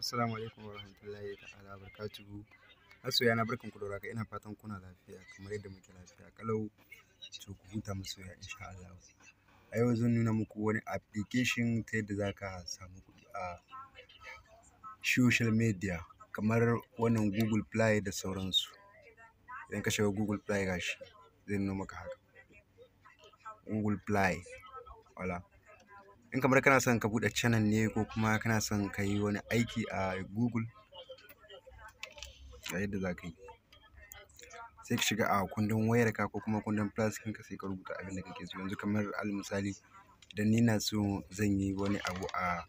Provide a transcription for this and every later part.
Assalamu alaikum warahmatullahi ta'ala barakatuhu. Masoya na, barkan ku da warhaka, ina fatan kuna lafiya kamar yadda muke lafiya ƙalau. To, ku huta masoya, insha Allah. A yau zan nuna muku wani application ta yadda za ka samu kuɗi a social media kamar wannan Google Play da sauransu. Idan ka shiga Google Play, gashi zai nuno maka haka. Google Play. Wala. In kamar kana son ka buɗe channel ne ko kuma kana son ka yi wani aiki a Google, ga yadda za ka yi. Sai ka shiga a kundin wayarka ko kuma kundin Play ɗinka, sai ka rubuta abin da kake so. Yanzu kamar alal misali, idan ni na so zan yi wani abu a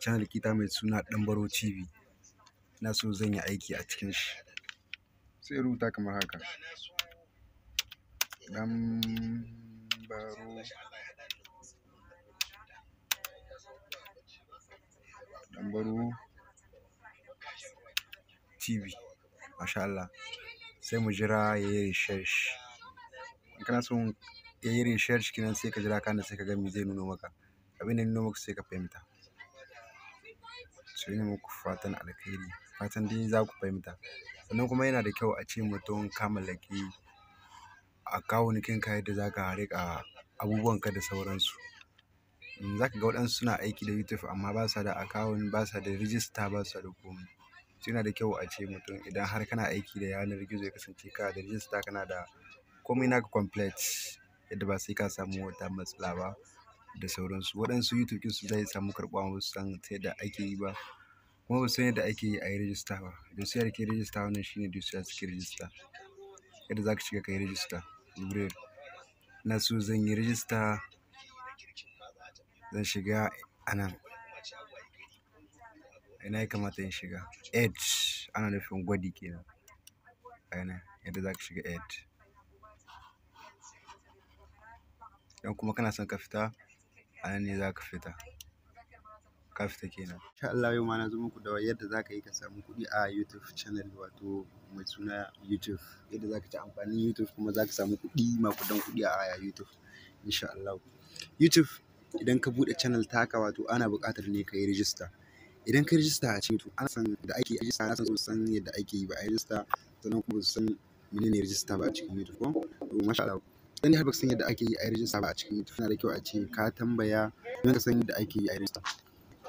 channel ɗina mai suna Ɗanbaro TV. Ina so zan yi aiki a cikin shi. Sai in rubuta kamar haka. Ɗanbaro Ɗanbaro TV. Masha Allah. Sai mu jira ya yi research. In kana son ya yi research kenan, sai ka jira kana, sai ka ga me zai nuno maka. Abin da ya nuno maka, sai ka fahimta. So ina muku fatan alkhairi. Fatan dai za ku fahimta. Sannan kuma yana da kyau a ce mutum ka mallaki account ɗinka yadda za ka riƙa abubuwan ka da sauransu. Za ka ga waɗansu suna aiki da YouTube amma ba sa da account, ba sa da register, ba sa da komai. So yana da kyau a ce mutum idan har kana aiki da yanar gizo, ya kasance kana da register, kana da komai naka complete, yadda ba sai ka samu wata matsala ba da sauransu. Waɗansu YouTube ɗinsu zai samu karɓuwa, ba su san ta yadda ake yi ba, kuma ba su san yadda ake yi a yi register ba. Dossier da ke register, wannan shine dossier suke register. Yadda za ka shiga ka yi register. Jibril. Ina so zan yi register, zan shiga a nan. Ina ya kamata in shiga? Add, ana nufin gwadi kenan. Ina yadda za ka shiga add. Idan kuma kana son ka fita, a nan ne za ka fita. Ka fita kenan. Insha Allah yau ma na zo muku da yadda za ka yi ka samu kuɗi a YouTube channel, wato mai suna YouTube. Yadda za ka ci amfanin YouTube kuma za ka samu kuɗi, maƙudan kuɗi a YouTube. Insha Allah. YouTube, idan ka buɗe channel taka, wato ana buƙatar ne ka yi register. Idan ka yi register a cikin YouTube, ana san da ake register, ana son san yadda ake yi ba a yi register, sannan kuma ba su san menene register ba a cikin YouTube ko? To, masha Allah. Idan har baka san yadda ake yi a yi register ba a cikin YouTube, yana da kyau a ce ka tambaya don ka san yadda ake yi a yi register.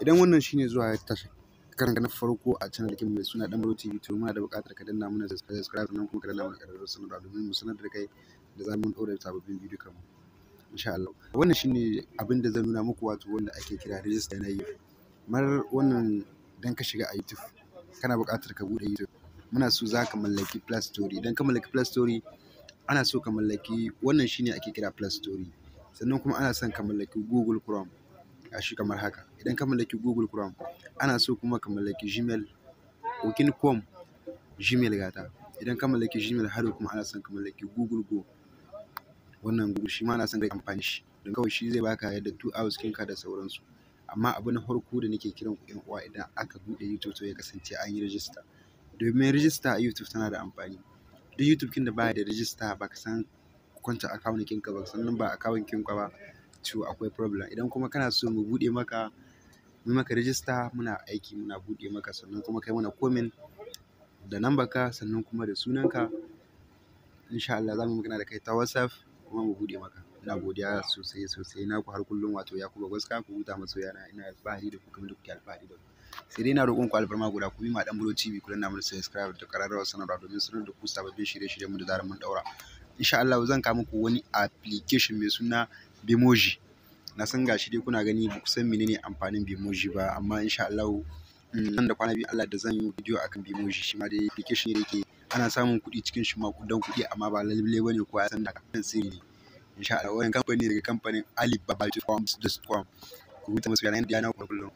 Idan wannan shine zuwa tashar karanka na farko a channel ɗin mai suna Ɗanbaro TV, to muna da buƙatar ka danna mana subscribe, sannan kuma ka danna mana ƙararrawar sanarwa domin mu sanar da kai da zarar mun ɗaura sababbin bidiyo mu. Insha Allah. Wannan shine abin da zan nuna muku, wato wanda ake kira register na YouTube. Kamar wannan, idan ka shiga a YouTube, kana buƙatar ka buɗe YouTube. Muna so za ka mallaki Play Store. Idan ka mallaki Play Store, ana so ka mallaki wannan, shine ake kira Play Store. Sannan kuma ana son ka mallaki Google Chrome. Gashi kamar haka. Idan ka mallaki Google Chrome, ana so kuma ka mallaki Gmail, com Gmail gata. Idan ka mallaki Gmail, har kuma ana son ka mallaki Google Go. Wannan Google shi ma ana son ka yi amfani shi. Don kawai shi zai baka yadda 2 hours ɗinka da sauransu. Amma abu na farko da nake kiran ku ƴan uwa, idan aka buɗe YouTube, to ya kasance an yi register. Domin register a YouTube tana da amfani. Duk YouTube ɗin da baya da register, ba ka san kwanta account ɗinka ba, san number account ɗinka ba, to akwai problem. Idan kuma kana so mu buɗe maka, mu maka register, muna aiki muna buɗe maka, sannan kuma kai mana comment da number ka, sannan kuma da sunanka. Insha Allah za mu magana da kai ta WhatsApp kuma mu buɗe maka. Ina godiya sosai sosai, naku har kullum, wato Yakubu Gwaska. Ku huta masoya na, ina alfahari da ku kamar da kuke alfahari da ku. Sai dai ina roƙon ku alfarma guda, ku bi ma Ɗanbaro TV, ku danna mana subscribe da ƙararrawar sanarwa domin sanar da ku sababbin shirye-shiryen mu da zarar mun ɗaura. Insha Allah zan kawo muku wani application mai suna Bemoji. Na san gashi dai kuna gani, ba ku san menene amfanin Bemoji ba, amma insha Allah nan da kwana 2 Allah da zan yi bidiyo akan Bemoji. Shi ma dai application ne da yake ana samun kuɗi cikin shi, maƙudan kuɗi, amma ba lallai bane kowa ya san da kan sirri ne. Insha Allah wannan kamfani daga kamfanin Alibaba.com. Ku huta masoya na, yana kullum.